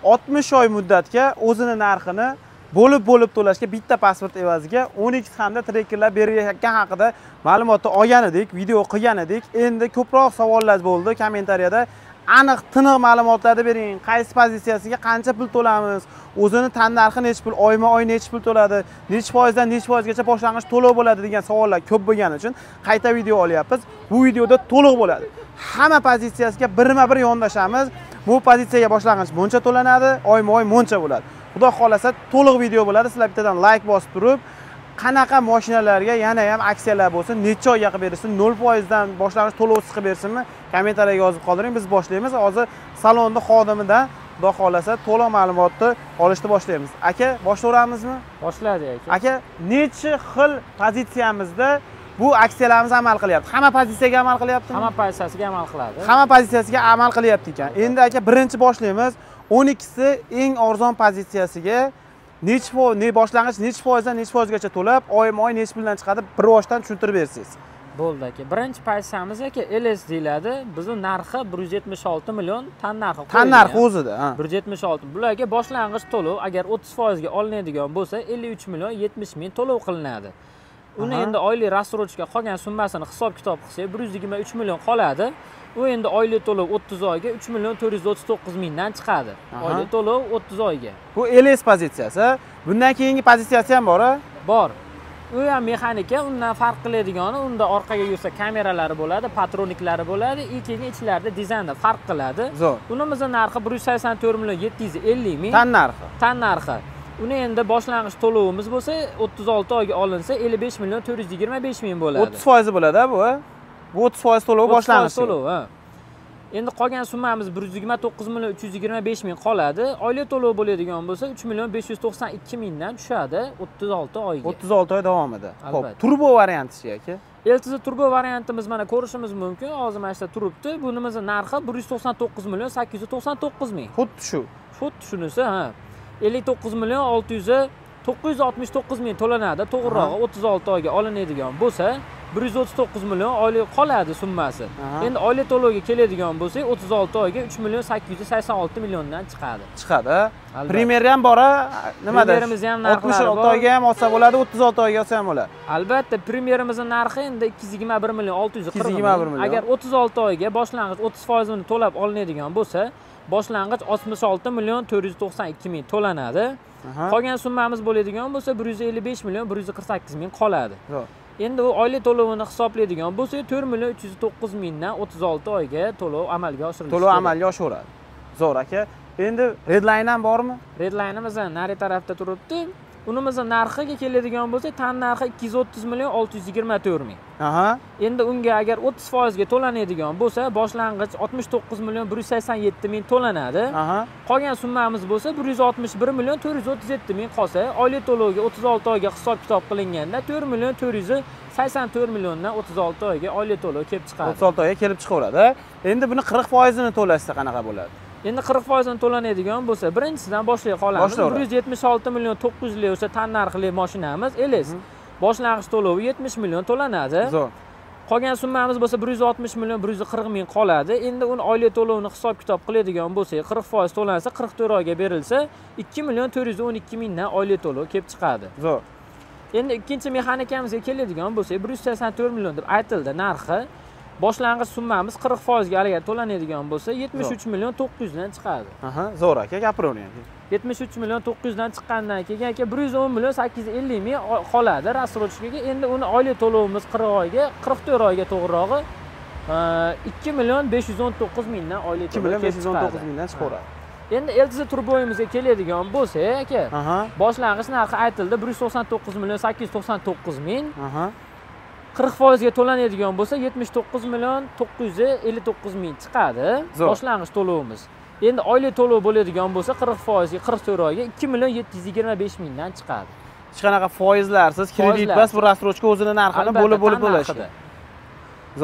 60 oy muddatga o'zini narxini bo'lib-bo'lib to'lashga bitta pasport evaziga 12 hamda trekkerlar berilayotgan haqida ma'lumotni olgan edik, video qilgan edik. Endi ko'proq savollar bo'ldi kommentariyada. Aniq, tiniq ma'lumotlarni bering. Qaysi pozitsiyasiga qancha pul to'lamiz? O'zini tan narxi necha pul, oyma-oy necha pul to'ladi, necha foizdan necha foizgacha boshlang'ich to'lov bo'ladi degan savollar ko'p bo'lgani uchun qayta video olyapmiz. Bu videoda to'liq bo'ladi. Hamma pozitsiyasiga birma-bir yondashamiz. Bu pozitsiyaga boshlang'ich buncha to'lanadi, oyma-oy muncha bo'ladi. Xudo xolasa to'liq video bo'ladi. Sizlar bittadan like bosib turib, qanaqa mashinalarga yana ham aksiyalar bo'lsin, necha oyga qilib bersin, 0% dan boshlang'ich to'lovsiz qilib bersinmi, kommentariyaga yozib qoldiring. Biz boshlaymiz. Hozir salonda xodimidan Xudo xolasa to'liq ma'lumotni olishni boshlaymiz. Aka, boshlayveramizmi? Boshladik aka. Aka, necha xil pozitsiyamizda bu aksiyalarimiz amal qilyapti? Hamma pozitsiyaga amal qilyaptimi? Hamma pozitsiyasiga amal qiladi. Hamma pozitsiyasiga amal qilyapti ekan. Endi aka, birinchi boshlaymiz. 12si eng arzon pozitsiyasiga necha foiz, ne boshlang'ich necha foizdan necha foizgacha to'lab, oyma-oy necha puldan chiqadi, bir boshdan tushuntirib bersangiz. Bo'ldi aka. Birinchi pozitsiyamiz aka LS deyiladi. Bizning narxi 176 million tan narxi. Tan narxi o'zida, ha. 176. Bularga boshlang'ich to'lov agar 30% ga olinadigan bo'lsa, 53 million 70 ming to'lov qilinadi. Uni endi oylik рассрочка qolgan summasini hisob-kitob qilsak, 123 million qoladi. U endi oylik to'lov 30 oyga 3 million 439 mingdan chiqadi. Oylik to'lov 30 oyga. Bu LS pozitsiyasi. Bundan keyingi pozitsiyasi ham bor-a? Bor. U ham mexanika, undan farq qiladigani, unda orqaga yursa kameralari bo'ladi, patroniklari bo'ladi, keyin ichlarida dizaynda farq qiladi. Unimizni narxi 184 million 750 ming. Tan narxi. Tan narxi. Uni endi boshlang'ich to'lovimiz bo'lsa, 36 oyga olinsa 55 million 425 ming bo'ladi. 30% bo'ladi bu. Bu 30% to'lov boshlang'ich to'lov, ha. Endi qolgan summamiz 129 million 325 ming qoladi. Oylik to'lov bo'ladigan bo'lsa 3 million 592 mingdan tushadi 36 oyga. 36 oy davomida. Xo'p, turbo varianti aka. LTZ turbo variantimiz mana ko'rishimiz mumkin. Hozir mana shu turibdi. Bunimiz narxi 199 million 899 ming. Xuddi shu. Xuddi shunisi, ha. 59 million 969 ming to'lanadi. To'g'rirog'i 36 oyga olinadigan bo'lsa 139 million oylik qoladi summasi. Endi oylik to'lovga keladigan bo'lsak 36 oyga 3 million 886 milliondan chiqadi. Chiqadi. Premier ham bor-a? Nimada? Premierimiz ham narxlari bor. 66 oyga ham olsa bo'ladi, 36 oyga olsa ham bo'ladi. Albatta, premierimizning narxi endi 221 million 640 ming. Agar 36 oyga boshlang'ich 30% ni to'lab olinadigan bo'lsa, boshlang'ich 66 million 492 ming to'lanadi. Qolgan summamiz bo'ladigan bo'lsa 155 million 148 ming qoladi. Endi u oylik to'lovini hisoblaydigan bo'lsak 4 million 309 mingdan 36 oyga to'lov amalga oshirilishi. To'lov amalga oshiriladi. Zo'r aka. Endi Redline ham bormi? Redline'imiz ham nari tarafda turibdi. Unimiz narxiga keladigan bo'lsak, tan narxi 230 million 624 ming. Endi unga agar 30% ga to'lanadigan bo'lsa, boshlang'ich 69 million 187 ming to'lanadi. Qolgan summamiz bo'lsa 161 million 437 ming qolsa, oylik to'lovga 36 oyga hisob-kitob qilinganda 4 million 484 milliondan 36 oyga oylik to'lov kelib chiqadi. 36 oyga kelib chiqaveradi. Endi buni 40% ni to'lashsa qanaqa bo'ladi? Endi 40% to'lanadigan bo'lsa, birinchisidan boshlay qolamiz. 176 million 900 lik o'sha tan narxli mashinamiz LS. Boshlang'ich to'lovi 70 million to'lanadi. Zo'r. Qolgan summamiz bo'lsa 160 million 140 ming qoladi. Endi uni oylik to'lovini hisob-kitob qiladigan bo'lsak, 40% to'lansa, 44 oyga berilsa, 2 million 412 mingdan oylik to'lov kelib chiqadi. Zo'r. Endi ikkinchi mexanikamizga keladigan bo'lsak, 184 million deb aytildi narxi. Boshlang'ich summamiz 40% ga agar to'lanadigan bo'lsa, 73 million 900 dan chiqadi. Zo'r aka, gapiravering. 73 million 900 dan chiqqandan keyin aka 110 million 850 ming qoladi рассрочкаga. Endi uni oylik to'lovimiz 40 oyga, 44 oyga to'g'rirog'i 2 million 519 mingdan oylik 2 million 519 mingdan chiqaveradi. Endi LTZ turboyimizga keladigan bo'lsa, aka, boshlang'ich narxi aytildi 199 million 899 ming. 40% ga to'lanadigan bo'lsa 79 million 959 ming chiqadi boshlang'ich to'lovimiz. Endi oylik to'lov bo'ladigan bo'lsa 40% ga 44 oyga 2 million 725 mingdan chiqadi. Hech qanaqa foizlarsiz, kredit emas, bu рассрочка o'zini narxini bo'lib-bo'lib to'lashi.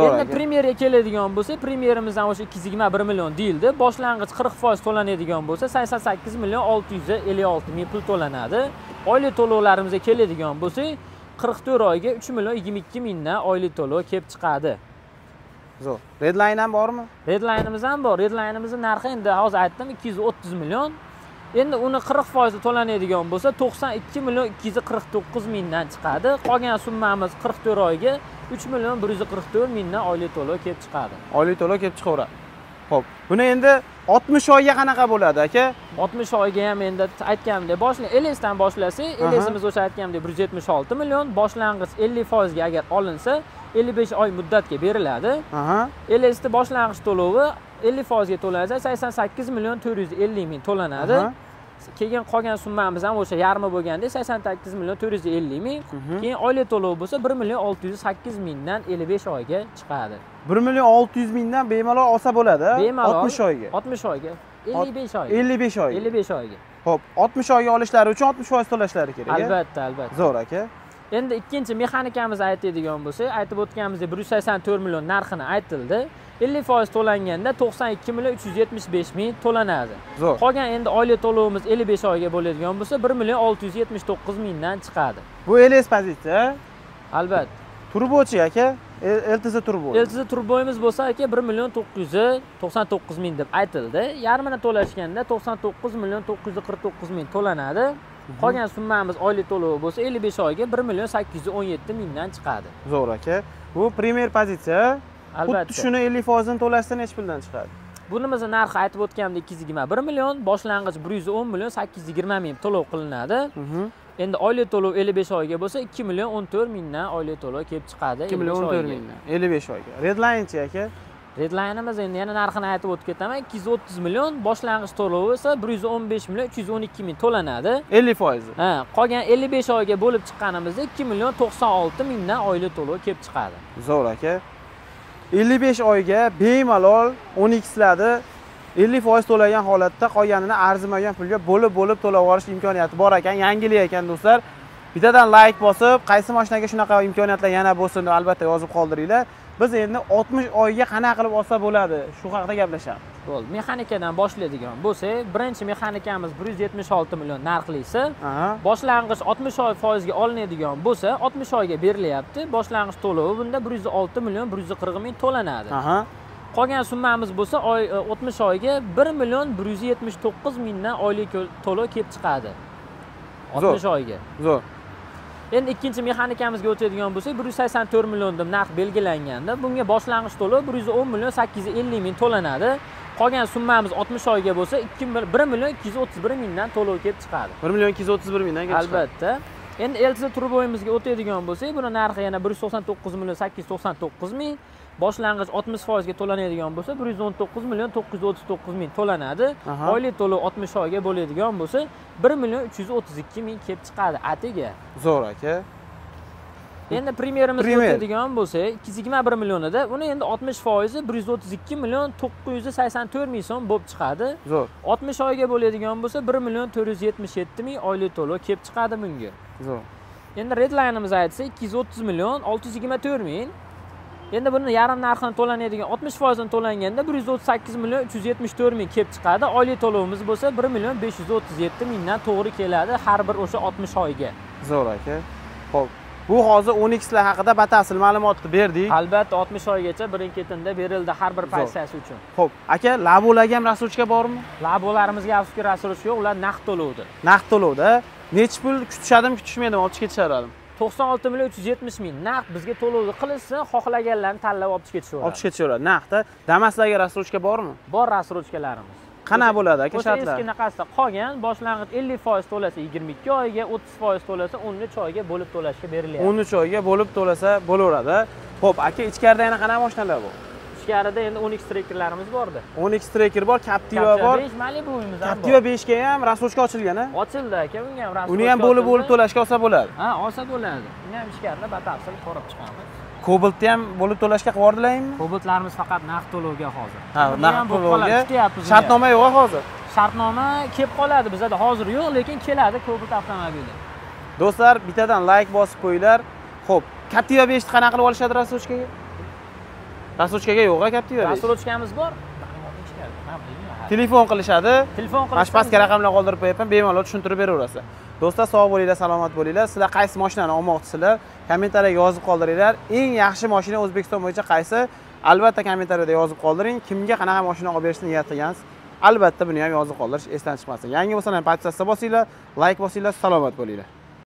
Endi Premierga keladigan bo'lsa, Premierimizdan o'sha 221 million deyildi. Boshlang'ich 40% to'lanadigan bo'lsa 88 million 656 ming pul to'lanadi. Oylik to'lovlarimizga keladigan bo'lsak, 44 oyga 3 million 22 mingdan oylik to'lov kelib chiqadi. Zo'r. Redline ham bormi? Redline'imiz ham bor. Redline'imizning narxi endi hozir aytdim 230 million. Endi uni 40% to'lanadigan bo'lsa 92 million 249 mingdan chiqadi. Qolgan summamiz 44 oyga 3 million 144 mingdan oylik to'lov kelib chiqadi. Oylik to'lov kelib chiqaveradi. Xo'p, buni endi 60 oyga qanaqa bo'ladi aka? 60 oyga ham endi aytganimdek, LS dan boshlasak, LSimiz o'sha aytganimdek 176 million, boshlang'ich 50% ga agar olinsa 55 oy muddatga beriladi. LS ni boshlang'ich to'lovi 50% ga to'lansa 88 million 450 ming to'lanadi. Keyin qolgan summamiz ham o'sha yarmi bo'lganda 88 million 450 ming. Keyin oylik to'lov bo'lsa 1 million 608 mingdan 55 oyga chiqadi. 1 million 600 mingdan bemalol olsa bo'ladi, 60 oyga. 60 oyga, 55 oyga. 55 oyga. 55 oyga. Xo'p, 60 oyga olishlari uchun 60% to'lashlari kerak. Albatta, albatta. Zo'r aka. Endi ikkinchi mexanikamizni aytadigan bo'lsak, aytib o'tganimizdek 184 million narxini aytildi. 50% to'langanda 92 million 375 ming to'lanadi. Qolgan endi oylik to'lovimiz 55 oyga bo'ladigan bo'lsa 1 million 679 mingdan chiqadi. Bu LS pozitsiya. Albatta. Turbochi aka, LTZ turbo. LTZ turboyimiz bo'lsa aka 1 million 999 ming deb aytildi. Yarmini to'lashganda 99 million 949 ming to'lanadi. Qolgan summamiz oylik to'lovi bo'lsa 55 oyga 1 million 817 mingdan chiqadi. Zo'r aka. Bu premier pozitsiya. Albatta. Xuddi shuni 50% to'lashsa necha puldan chiqadi? Bunimizni narxi aytib o'tganimdek 221 million, boshlang'ich 110 million 820 ming to'lov qilinadi. Endi oylik to'lov 55 oyga bo'lsa 2 million 14 mingdan oylik to'lov kelib chiqadi. 2 million 14 mingdan 55 oyga. Redlinechi aka? Redline'imiz endi yana narxini aytib o'tib ketaman. 230 million, boshlang'ich to'lovi esa 115 million 312 ming to'lanadi. 50%. Ha, qolgan 55 oyga bo'lib chiqqanimizda 2 million 96 mingdan oylik to'lov kelib chiqadi. Zo'r aka. 55 oyga bemalol 12'larda 50% to'lagan holatda qolganini arzimagan pulga bo'lib-bo'lib to'lab yuborish imkoniyati bor ekan. Yangilik ekan do'stlar. Bittadan like bosib, qaysi mashinaga shunaqa imkoniyatlar yana bo'lsin deb albatta yozib qoldiringlar. Biz endi 60 oyga qanaqa qilib olsa bo'ladi, shu haqida gaplashamiz. Bo'ldi. Mexanikadan boshlaydigan bo'lsak, birinchi mexanikamiz 176 million narxlisi. Boshlang'ich 60 oy foizga olinadigan bo'lsa, 60 oyga berilyapti. Boshlang'ich to'lovi bunda 106 million 140 ming to'lanadi. Qolgan summamiz bo'lsa, 60 oyga 1 million 179 mingdan oylik to'lov kelib chiqadi. 60 oyga. Zo'r. Endi ikkinchi mexanikamizga o'tadigan bo'lsak, 184 million deb narx belgilanganda, bunga boshlang'ich to'lov 110 million 850 ming to'lanadi. Qolgan summamiz 60 oyga bo'lsa 1 million 231 mingdan to'lov kelib chiqadi. 1 million 231 mingdan kelib chiqadi. Albatta. Endi LTZ turboyimizga o'tadigan bo'lsak, buni narxi yana 199 million 899 ming. Boshlang'ich 60% ga to'lanadigan bo'lsa 119 million 939 ming to'lanadi. Oylik to'lov 60 oyga bo'ladigan bo'lsa 1 million 332 ming kelib chiqadi atiga. Zo'r aka. Endi Premierimizga o'tadigan bo'lsak 221 millionida, uni endi 60% 132 million 984 ming so'm bo'lib chiqadi. Zo'r. 60 oyga bo'ladigan bo'lsa 1 million 477 ming oylik to'lov kelib chiqadi bunga. Zo'r. Endi Redline'imiz aytsa 230 million 624 ming. Endi buni yarim narxini to'lanadigan 60% to'langanda 138 million 374 ming kelib chiqadi. Oylik to'lovimiz bo'lsa 1 million 537 mingdan to'g'ri keladi har bir o'sha 60 oyga. Zo'r aka. Xo'p, bu hozir 12lar haqida batafsil ma'lumotni berdik. Albatta 60 oygacha birin-ketinda berildi har bir pozitsiyasi uchun. Xo'p, aka, Labolarga ham рассрочка bormi? Labolarimizga afsuski рассрочка yo'q, ular naqd to'lovda. Naqd to'lovda. Necha pul kutishadimi, kutishmaydimi, olib chiqib ketishaveradimi? 96 million 370 ming naqd bizga to'lovni qilishsa, xohlaganlarni tanlab olib chiqib ketishaveradi. Olib chiqib ketishaveradi naqdda. Damaslarga рассрочка bormi? Bor рассрочkalarimiz. Qana bo'ladi aka shartlar? O'sha eski naqasda qolgan boshlang'ich 50% to'lasa 22 oyga, 30% to'lasa 13 oyga bo'lib to'lashga berilyapti. 13 oyga bo'lib to'lasa bo'laveradi. Xo'p, aka, ichkarida yana qanaqa mashinalar bor? Ichkarida endi 12 Trackerlarimiz bordi. 12 Tracker bor, Captiva bor. 5 Malibu'miz ham bor. Captiva 5 ga ham рассрочка ochilgan, a? Ochildi aka, unga ham рассрочка. Uni ham bo'lib-bo'lib to'lashga olsa bo'ladi. Ha, olsa bo'ladi. Uni ham ichkarida batafsil ko'rib chiqamiz. Cobaltni ham bo'lib to'lashga qilib yubordilarmi? Cobaltlarimiz faqat naqd to'lovga hozir. Ha, naqd to'lovga. Shartnoma yo'q hozir. Shartnoma kelib qoladi, bizda hozir yo'q, lekin keladi Cobalt avtomobili. Do'stlar, bittadan like bosib qo'yinglar. Xo'p, Captiva 5 ni qanaqa qilib olishadi рассрочкаga? Рассрочкаga yo'q, Captiva 5. Рассрочкamiz bor. Telefon qilishadi. Telefon qilishadi. Mana shu pastga raqamlar qoldirib qo'yapman, bemalol tushuntirib beraverasiz. Do'stlar, sog' bo'linglar, salomat bo'linglar. Sizlar qaysi mashinani olmoqchisizlar? Kommentariyaga yozib qoldiringlar. Eng yaxshi mashina O'zbekiston bo'yicha qaysi? Albatta kommentariyada yozib qoldiring. Kimga qanaqa mashina olib berishni niyat qilgansiz? Albatta buni ham yozib qoldirish esdan chiqmasin. Yangi bo'lsa ham podpisatsiya bosinglar, like bosinglar, salomat bo'linglar.